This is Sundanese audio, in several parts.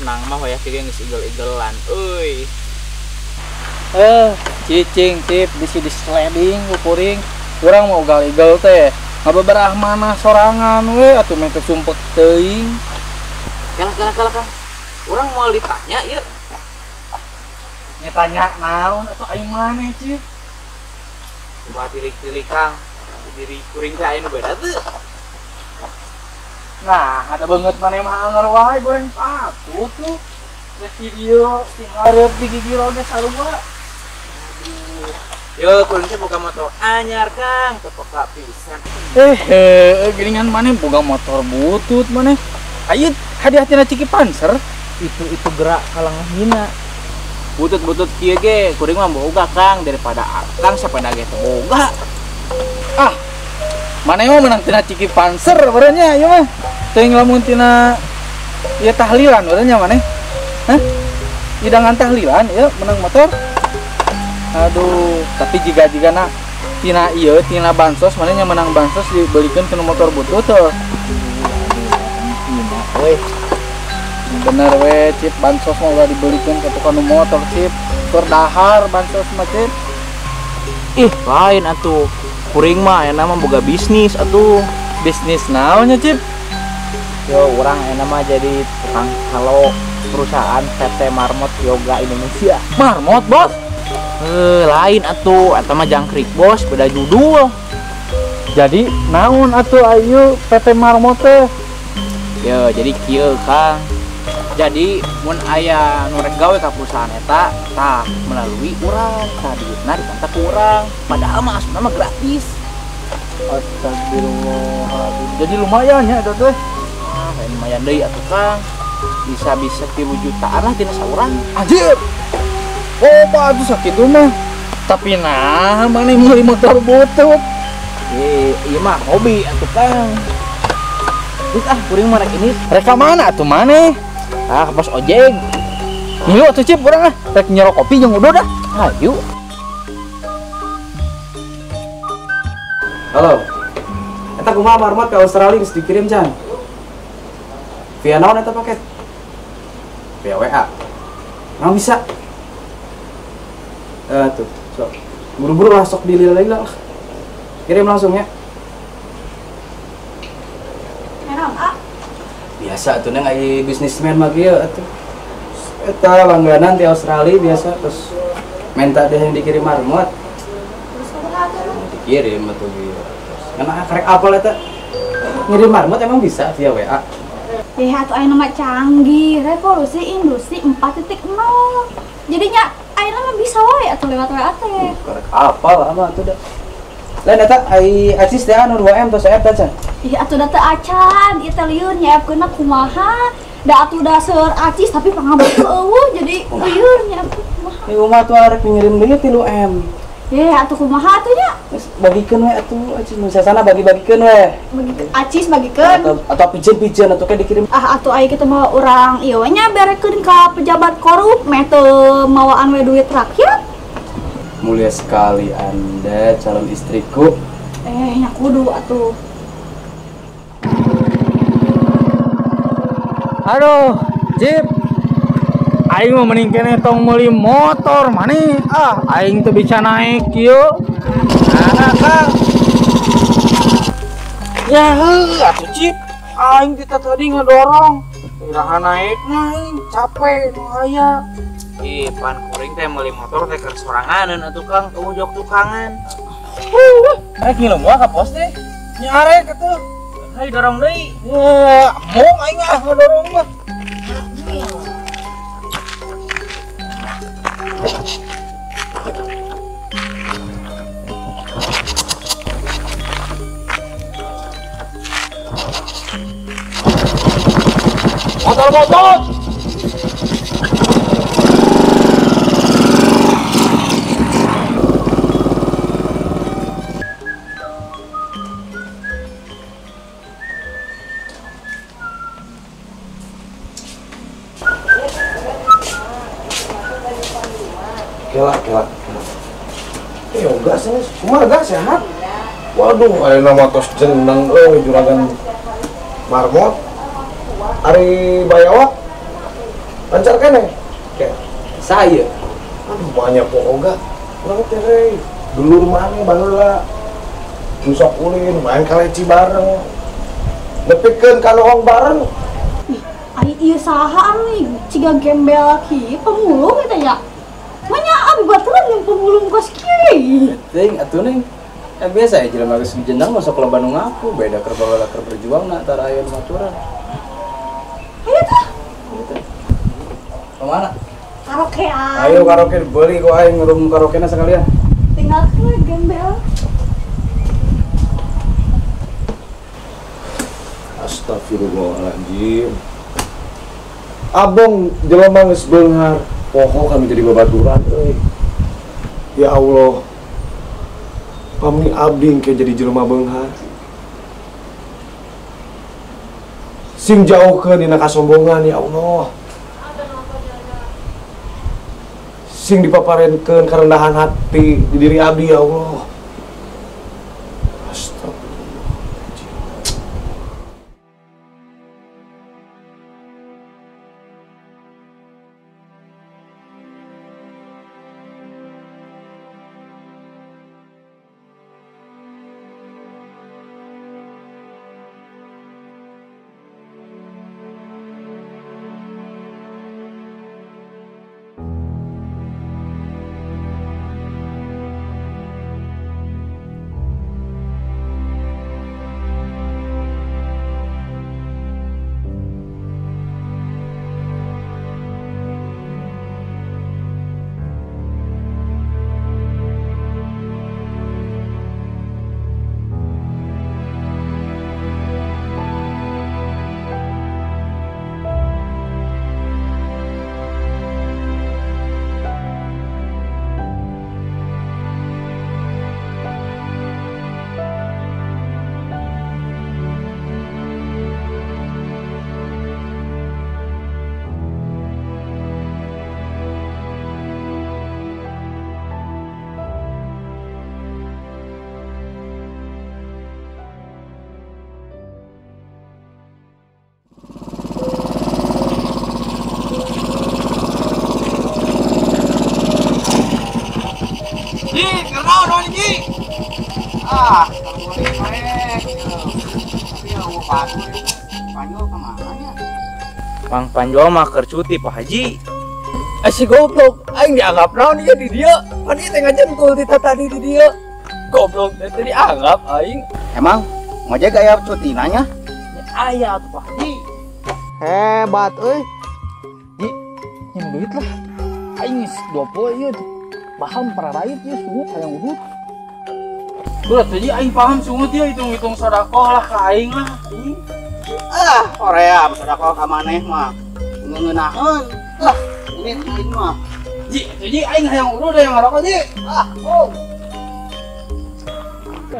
Nang mah wayah kieu geus igel-igelan euy. Cicing Cip bisi di sliding ku kuring. Urang mau ugal-igel teh. Ngabeberah mana sorangan we atuh meh teu sumpek teuing. Kalah Kang. Urang moal ditanya ieu. Nya tanya naon atuh aing maneh Cip? Kumaha tilik-tilik Kang. Diri kuring teh aya nu beda teu? Nah, ada banget maneh mah anger wae goreng patut tuh. Geus di dieu di hareup di gigi oge sarua. Yo, kuring teh boga motor anyar Kang, teu peka pisan. Geuningan maneh boga motor butut maneh. Ayeut hadiah tina Ciki Panser. Itu gerak kalengahina. Butut-butut kieu ge kuring mah boga Kang daripada akang sapeda ge teu boga. Ah. Maneh mah menang tina Ciki Panser beureun nya ieu mah. Teuing lamun tina ieu tahlilan beureun nya maneh. Hah? Hidangan tahlilan ieu menang motor. Aduh, tapi jiga-jigana tina ieu tina bansos maneh nya menang bansos dibelikeun kana motor butut teu. Weh. Bener we Cip, bansos mah ulah dibelikeun ka tukang motor Cip. Keur dahar bansos mah Cip. Ih, lain atuh. Kuring mah ayeuna mah boga bisnis atuh. Bisnis naonnya Cip? Yo, urang ayeuna mah jadi tukang calo perusahaan PT Marmot Yoga Indonesia. Marmot, Bos? Lain atuh, eta mah jangkrik, Bos, beda judul. Jadi naon atuh ayo PT Marmot teh? Yo, jadi kieu Kang. Jadi mun aya nu rek gawe ka perusahaan eta tah melalui urang, tah duitna dikontak ku urang. Padahal mah asupna mah gratis. Astagfirullahaladzim. Jadi lumayan ya eta teh. Ah, lumayan deui atuh Kang. Bisa-bisa 3 jutaan lah tina saurang. Anjir. Oh, atuh sakitu mah. Tapi nah maneh meuli motor butut. Ieu mah hobi atuh Kang. Terus ah kuring mah rek ini. Rek ka mana atuh maneh? Ah, pos ojek. Ngilu atuh Cip urang ah. Rek nyerok kopi jeung udud ah. Hayu. Halo. Eta kumaha marmot ke Australia geus dikirim can? Via naon eta paket? Via WA. Nah bisa. Tuh, sok. Buru-buru lah sok dilila-lila lah. Kirim langsung ya. Biasa tuh neng ai bisnismen mah kieu atuh. Eta langganan di Australia biasa terus minta deh yang dikirim marmot. Terus kumaha atuh? Dikirim atuh kieu. Ngan karek apal eta? Ngirim marmot emang bisa via WA? Ya atuh ayeuna mah canggih, revolusi industri 4.0. Jadinya ayeuna mah bisa wae atuh lewat WA teh. Karek apal mah atuh da. Lain eta ai acis teh anu 2M tos F teh can. Ih atuh da teu acan, ieu teh lieur nyiapkeunna kumaha. Da atuh da seur acis tapi pangabeuh eueuh jadi lieur nyiapkeun kumaha. Di rumah tuh arek ngirim deui 3M. Ye atuh kumaha atuh nya? Geus bagikeun we atuh acis nu sasana bagi-bagikeun we. Acis bagikeun atau pijeun-pijeun atuh ke dikirim. Ah atuh aya kitu mah urang ieu we nya berekeun ka pejabat korup meh teu mawaan we duit rakyat. Mulia sekali Anda calon istriku. Nya kudu atuh. Aduh, Cip. Aing mah mending keneh tong meuli motor maneh. Ah, aing teu bisa naik kieu. Nah, Kang. Ya heuh atuh Cip. Aing teh tadi ngedorong. Iraha naekna aing capek nu aya. Ih, pan kuring teh meuli motor teh keur soranganeun atuh Kang, eueuh jok tukangan. Rek ngilu moal ka pos teh. Nya arek atuh. Hayu dorong deui. Wah, mong aing ah ngadorong mah. Motor-motor. Kela. Yoga sih, kumaha ga sehat? Waduh, ayeuna mah tos jeneng euy juragan marmot. Ari bayawak Lancar keneh. Oke. Saya. Aduh banyak pohoga. Urang teh rey. Dulur maneh baheula. Nu sok ulin main kaleci bareng. Nepikeun ka lohong bareng. Ih, ari ieu saha anu ciga gembel kieu pemulung eta ya. Manya abi baturan jeung pemulung kos kieu. Ting atuh ning. Biasa ya jelema geus dijenang masuk loba nu ngaku beda keur baheula keur berjuang na tara aya nu maturan. Ayo tah. Ka mana? Karaokean. Ayo karaoke beli kok aing ngerum karaoke-na sekalian. Tinggal we gembel. Astagfirullahaladzim. Abong jelema geus beunghar, poho kami jadi babaturan euy. Ya Allah. Pamni abdi engke jadi jelema beunghar. Sing jauhkeun dina kasombongan ya Allah. Sing dipaparenkeun karendahan hati di diri abdi ya Allah. Astagfirullahaladzim. Ah, boleh bae. Tapi ya Panjol kemana nya? Mang Panjol mah keur cuti Pak Haji. Si goblok, aing dianggap naon ieu di dieu? Pan ieu teh ngajentul ti tadi di dieu. Goblok, teh dianggap aing. Emang ngojek aya cuti nanya? Aya atuh Pak Haji. Hebat euy. Ji, nyin duit lah. Aing geus 20 ieu. Paham pararait ieu sungut hayang udut. Berat aja aing paham sungut ya hitung-hitung sodakoh lah ka aing lah. Ah, Korea sodakoh ka maneh mah. Ngeunaheun. Ah, ini aing mah. Ji, ji aing hayang udut hayang ngarokok ji. Ah, oh.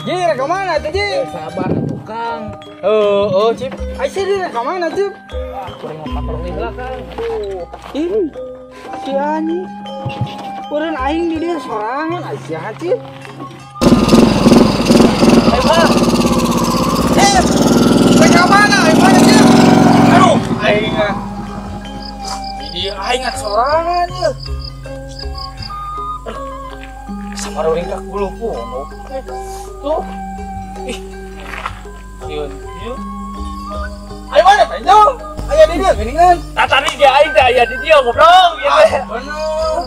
Ji, rek ka mana teh ji? Sabar tukang. Heeh, Cip. Ai sih rek ka mana, Cip? Ah, kuring mah patroli heula, Kang. Ih. Si anjing. Urang aing di dieu sorangan ai sia, Cip. Ayo, rek ka mana? Ayo mana, Cip? Aduh, aing ah. Di aing sorangan ieu. Sama roring ka gulu punggung. Tuh. Ih. Sieun ieu. Ayo mana Panjol? Aya di dieu geuningan. Tah tadi ge aing teh aya di dieu goblok. Bener.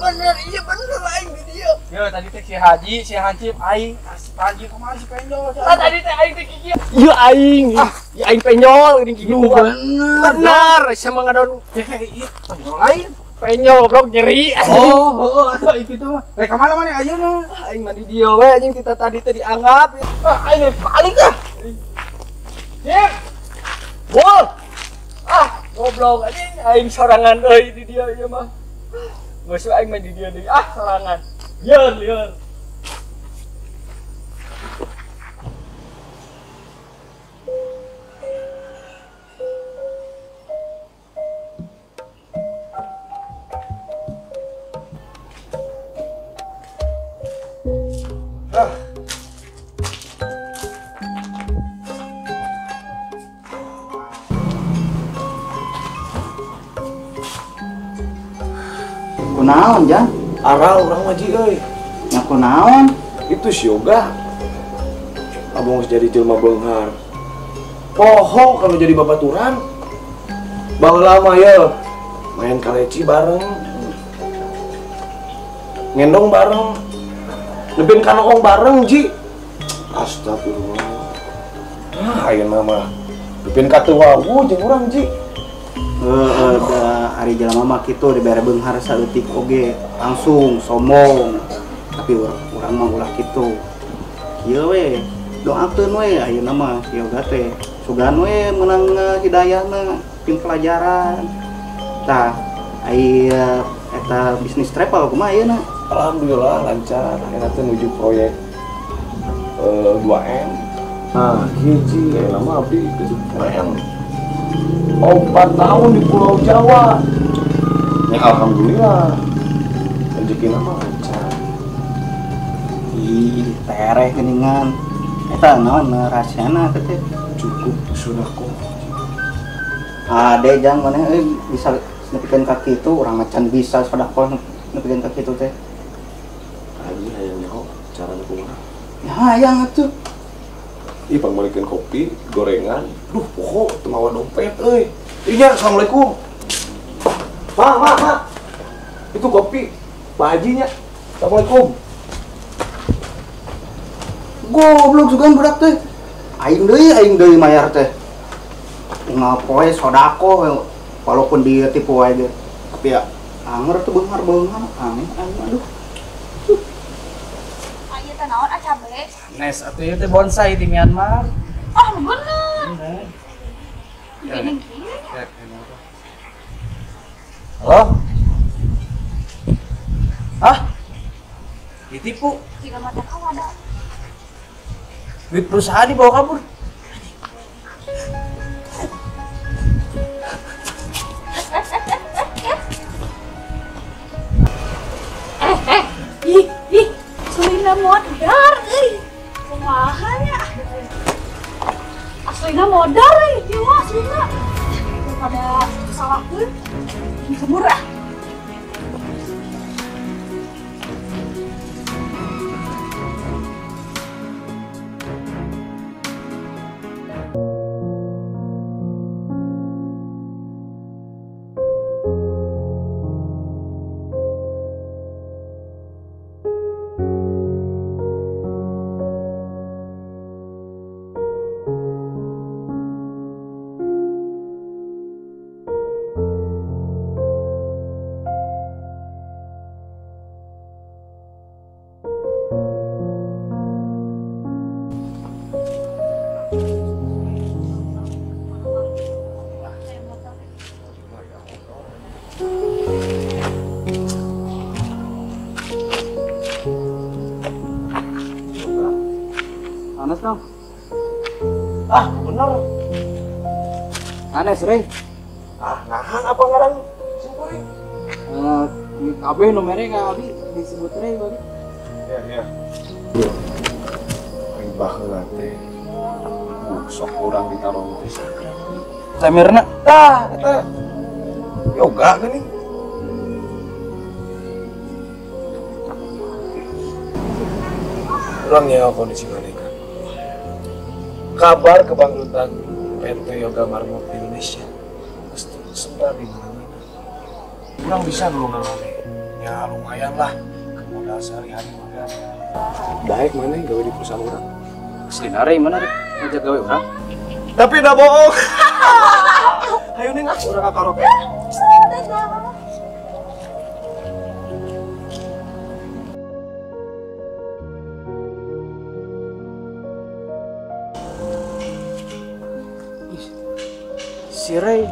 Bener, iya bener aing di dieu. Yo tadi teh si Haji, si Hancip aing, si Panji kumaha si Penjol. Tah tadi teh aing teh kikieu. Ieu aing. Ieu aing Penjol geuning kikieu. Bener. Bener, sama ngadon. Ieu Penjol lain. Penjol goblok nyeri. Oh, heeh atuh kitu mah. Rek ka mana maneh ayeuna? Aing mah di dieu we anjing tita tadi teh dianggap. Ah, aing balik ah. Cip. Wol. Ah, goblok anjing aing sorangan euy di dieu ieu mah. Geus aing mah di dieu deui. Ah, sorangan. Lieur, lieur. Kunaon, Jang? Aral urang mah ji euy. Nya kunaon? Itu si Yoga. Abang geus jadi jelema beunghar. Poho kalau jadi babaturan. Baheula mah ye main kaleci bareng. Ngendong bareng. Nepin kanoong bareng, Ji. Astagfirullah. Ah, ayeuna mah nepin ka teu wawu jeung urang, Ji. Heeh, da ari jelema mah kitu dibere beunghar saeutik oge langsung sombong. Tapi urang mah ulah kitu. Kieu we, doakeun we ayeuna mah si Yoga teh. Sugan we meunang hidayahna pin pelajaran. Tah, aya eta bisnis travel kumaha ayeuna? Alhamdulillah lancar, ayeuna teh nuju proyek 2M. Nah, hiji ayeuna mah abdi geus keren. 4 tahun di Pulau Jawa. Ya alhamdulillah. Rezekina mah lancar. Ih, tereh geuningan. Eta naon rahasiana teh? Cukup sedekah. Ade jang maneh euy bisa nepikeun ka kitu, urang mah can bisa sedekah nepikeun ka kitu teh. Aji hayang nyaho carana kumaha? Ya hayang atuh. Ih, pangmalikeun kopi, gorengan. Duh, poho teu mawa dompet euy. Ih nya, assalamualaikum. Ma, ma, ma. Itu kopi Pak Haji nya. Assalamualaikum. Goblok sugan budak teh. Aing deui mayar teh. Unggal poe sodako walaupun dia tipu wae ge. Tapi ya anger tuh beunghar-beunghar aneh aing aduh. Aya teh naon cabe? Nes atuh ieu teh bonsai di Myanmar. Ah, bener. Gini gini. Halo? Hah? Ditipu? Jika mata kau ada. Duit perusahaan dibawa kabur. Ih, ih, Aslina modar euy. Kumaha nya? Aslina modar euy, ieu mah aslina. Daripada salahkeun, kabur ah. Anes dong. Ah, bener. Anes, Rey. Ah, nahan apa ngaran simpuring? Kabeh nu mere ka abi disebut Rey bagi. Ya, ya. Aing baheula teh. Sok urang ditarong teh sakra. Samirna. Tah, eta Yoga geuning. Urang nyaho kondisi maneh. Kabar kebangkrutan PT Yoga Marmut Indonesia geus tersebar di mana-mana. Kurang bisa nulungan maneh. Ya lumayan lah ke modal sehari-hari mah. Daek maneh gawe di perusahaan urang. Aslina Rey mana rek ngajak gawe urang? Tapi udah bohong. Ayo neng ah urang ka karaoke. Dadah. Si Rey.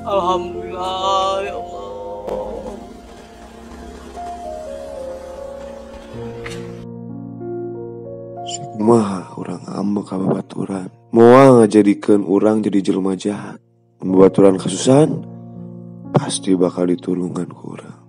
Alhamdulillah ya Allah. Kumaha urang ambek ka babaturan. Moal ngajadikeun urang jadi jelema jahat. Mun babaturan kasusahan pasti bakal ditulungan ku urang.